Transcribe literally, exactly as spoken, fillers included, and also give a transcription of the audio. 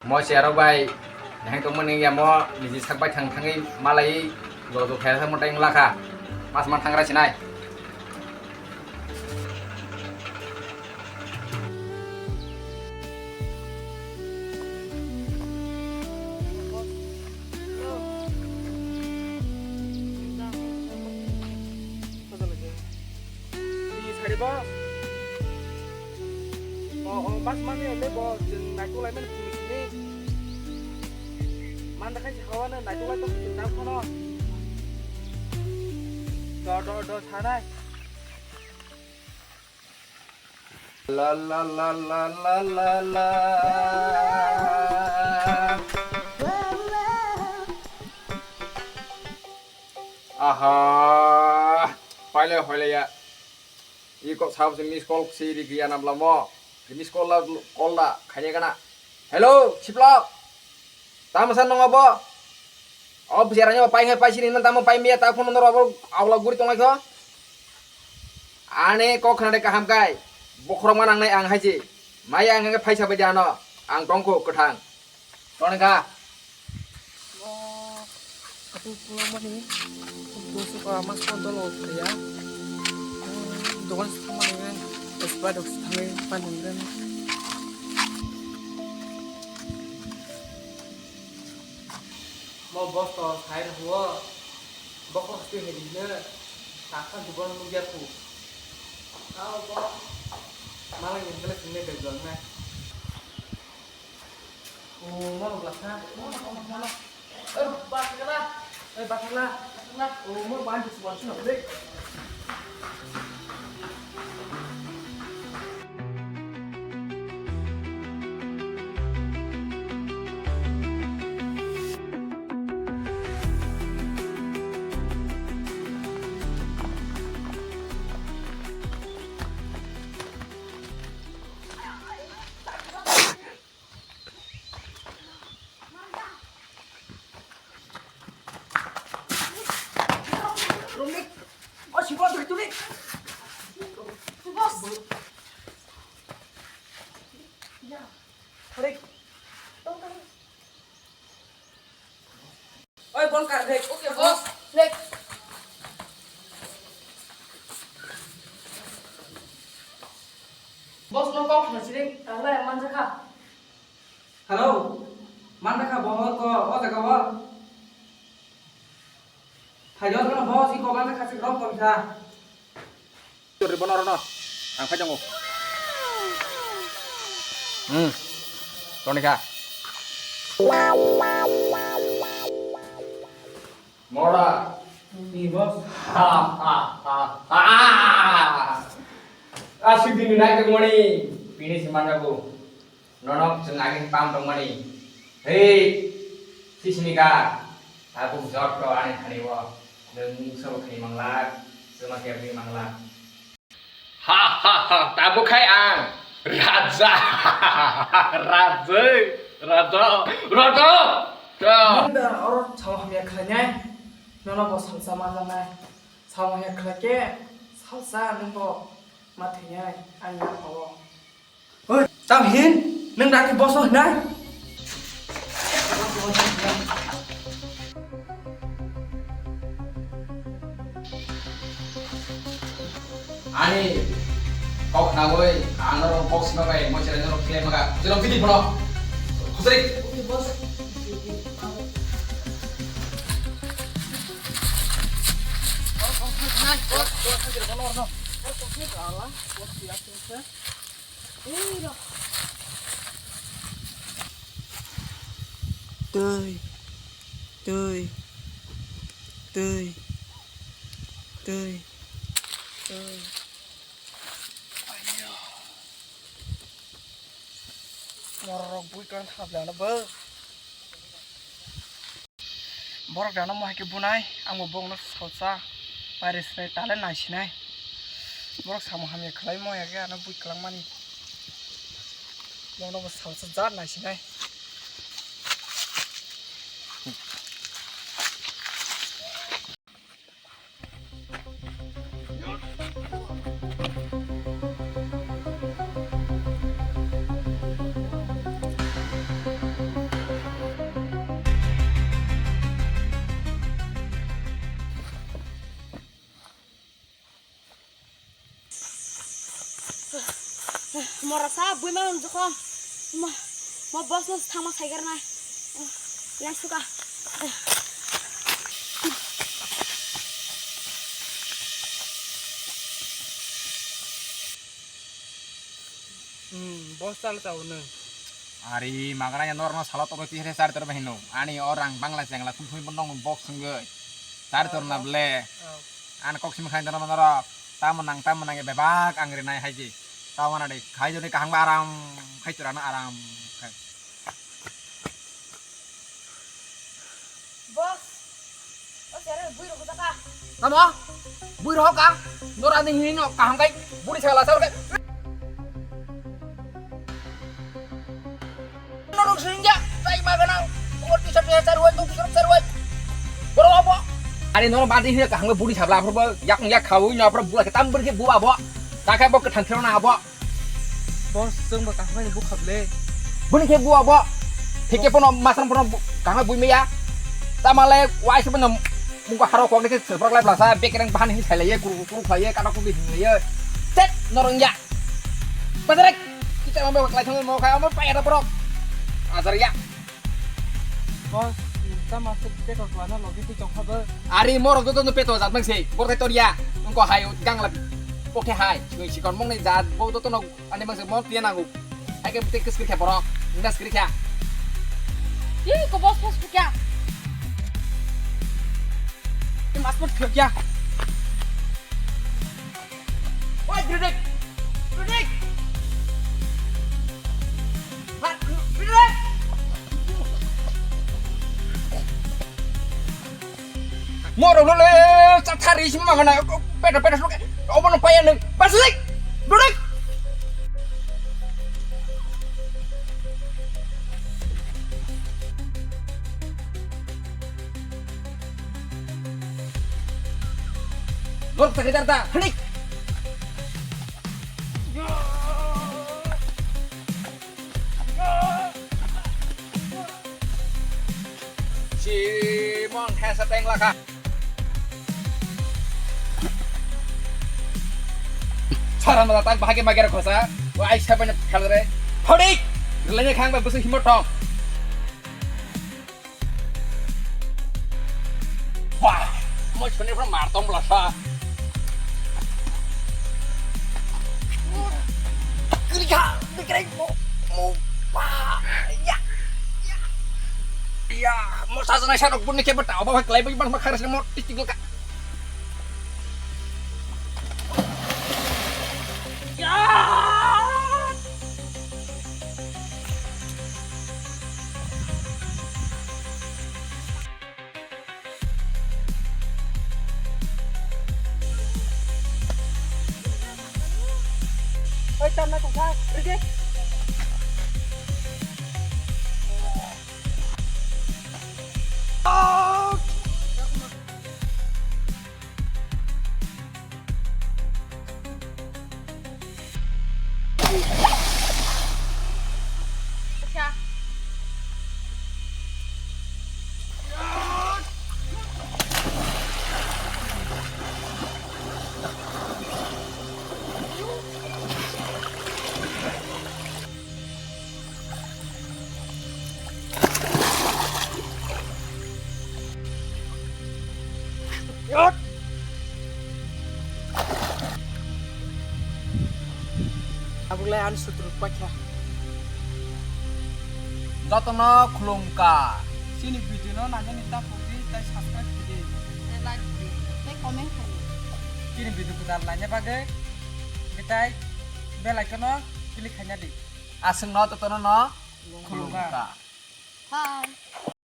Mo cherok bai nang tongmani ya mo niji sak bai thang thangwi malai jojo khairasa mwtai wngla kha. Mas ma thangra sinai. Ni sari boss. O, o, mas mani le boss, chwng naitok lai mani phunuk sini. Manda khai se hawa na naitok lai tong chwng dam khono. Do, do, do, sanai. La, la, la, la, la, la, la. Aha, hoile, hoile ya. I kok sabo se miss call si ri giya na bla mo. Miss call la, call la, khanya gana. Hello, Siplok. Tamo san nongo bo? O bwsarani bo pai hai pai sini man tamo pai miya ta phone noro abo awla guri tonglaikho. Ani kok khna de kaham kai. Bokhorok ma nangnai ang hai se. Maya ang khe phaisa bai de ano. Ang tongkho kwthang. Toni kha. Atu pulangmani dosu ka mas pon dolo kaya. Dogan thangmani ben espa dok thangwi panungren. Mo boss to sai rw huo. Bokor sti hedi ne. Takhan dugan nugya khu. Ao boss. Malang yang kele sini bejol na. Oh, mano belakang. Mano, mano, mano. Eh, basakala. Eh, basakala. Basakala. Oh, mo ban di suan suna beli. Romik, oh, si boss itu nih. Si boss. Ya. Tarik. Oi, bon kar dek. Oke, boss. Dek. Boss no kok na siring, tangla yang manja kha. Hello, manja kha bohor ko, o jaga o. Thayo no boss i ko manja kha sik rong ko kha. Chori bono rono. Ang phai tongo. Hmm. Toni kha. Mora. Ni boss. Ha ha ha ha. Asik dini naik ke moni. Finish manjago. Nonok chwng agini pam tongmani. Hei, sisini ga, tabuk jotto ani thani o, nwng mungsa bo khai manglak, chwma kebni manglak. Ha, ha, ha, tabuk khai ang raja, raja, raja, raja. Nwng da oro chao hamya khlainai, nono bo salsa ma janai, chao hamya khlaikhe salsa nwng bo ma thwinai ani yaphao. Oi, tamo hin, nwng dakti boss no hinai? Ani kok nangoi, ang norok boss ma bai, mo chera norok kile maga, chero bidi bono. Khosari. Twi, twi, twi, twi, twi. Morok bui kang thap lana bo. Borok dano mohai khe bunai, ang bo bongno salsa, pairi srai tale naisinai. Borok samung hamya khlai moya khe ano bui kwlangmani. Bongno bo salsa jat naisinai. Mora sa bui ma jokho. Ma, ma boss no thangma saigar nai. Yang suka. Hmm, boss chal chao nung. Ari magra ya norno salo to koi pihre sar tor bahino. Ani orang bangla chengla kum sumi bondong box sungoi. Sar tor na ble. Oh. An kok simi khain tor manoro. Tamo nang tamo nang bebak ang rinai haji. Tamo na dei khai joni kahang ba aram khai turana aram khai. Boss, o sere bui rok jaka. Tamo? Bui rok ka? Nora ni hini no kaham kai buri sagala sar kai. Norok singja, tai magana, bor tisa tisa sarwai, tu tisa sarwai. Boro abo. Ani noro badi hini kaham buri sabla, apa yak yak khawi no apa bula ketam beri bu abo. Takai bo kethang khelo na abo. Boss, chwng bo kaham bai bukha ble. Boni khe bua bo. Thike pono masang pono bu-, kaham bui maya. Tamale wai se pono mungko haro kok ni khe soprak lai blasa bekereng bahan hi sai lai ye kuru kuru khlai ye kana kubi hin lai ye. Tet norong ya. Pajarek. Kita mambe klai thang mo khai amo pa ya da borok. Ajar ya. Boss, ta masuk peto tuana logi tu chokha bo. Ari morok joto no peto jat mang se, borok tor ya. Ungko hai gangla pokhe hai, sikon mong ni jat bo joto no ani mang se mon tiya nangu. Hai ke te kis kya borok, ndas kri kya. Ye ko boss boss kya. Te mas por kya. Oi, Bridek! Bridek! Ha, Bridek! Moro lo le, sa thari si mangana, peta peta suke, obo no paya nung, pasik! Bridek! Lor, sakit darda, hanik. Simon, hesa teng laka. Sara mala tak bahagi mager khosa. Wa ai sabai na khalre. Hanik. Relanya khang ba busu himot tong. Wah, mo suni pura mar tong bla sa. Kiri kha, dikrai mo, mo pa. Ya, ya, ya, mo sa sa na sa rok bun ni ke bata, oba kelai bagi bang makar sa mo titik ka. Ya. Oi, tam na tongkha, ride. Yot! Abuklai ani sutru pakha. Jotono khulumkha. Chini video no nangani ta pudi tai subscribe khudi. Tai like khudi. Tai comment khudi. Chini video kwtal naina bagwi tai bell icon no click khaina di. Aswk no jotono no khulumkha. Khulumkha. Hi.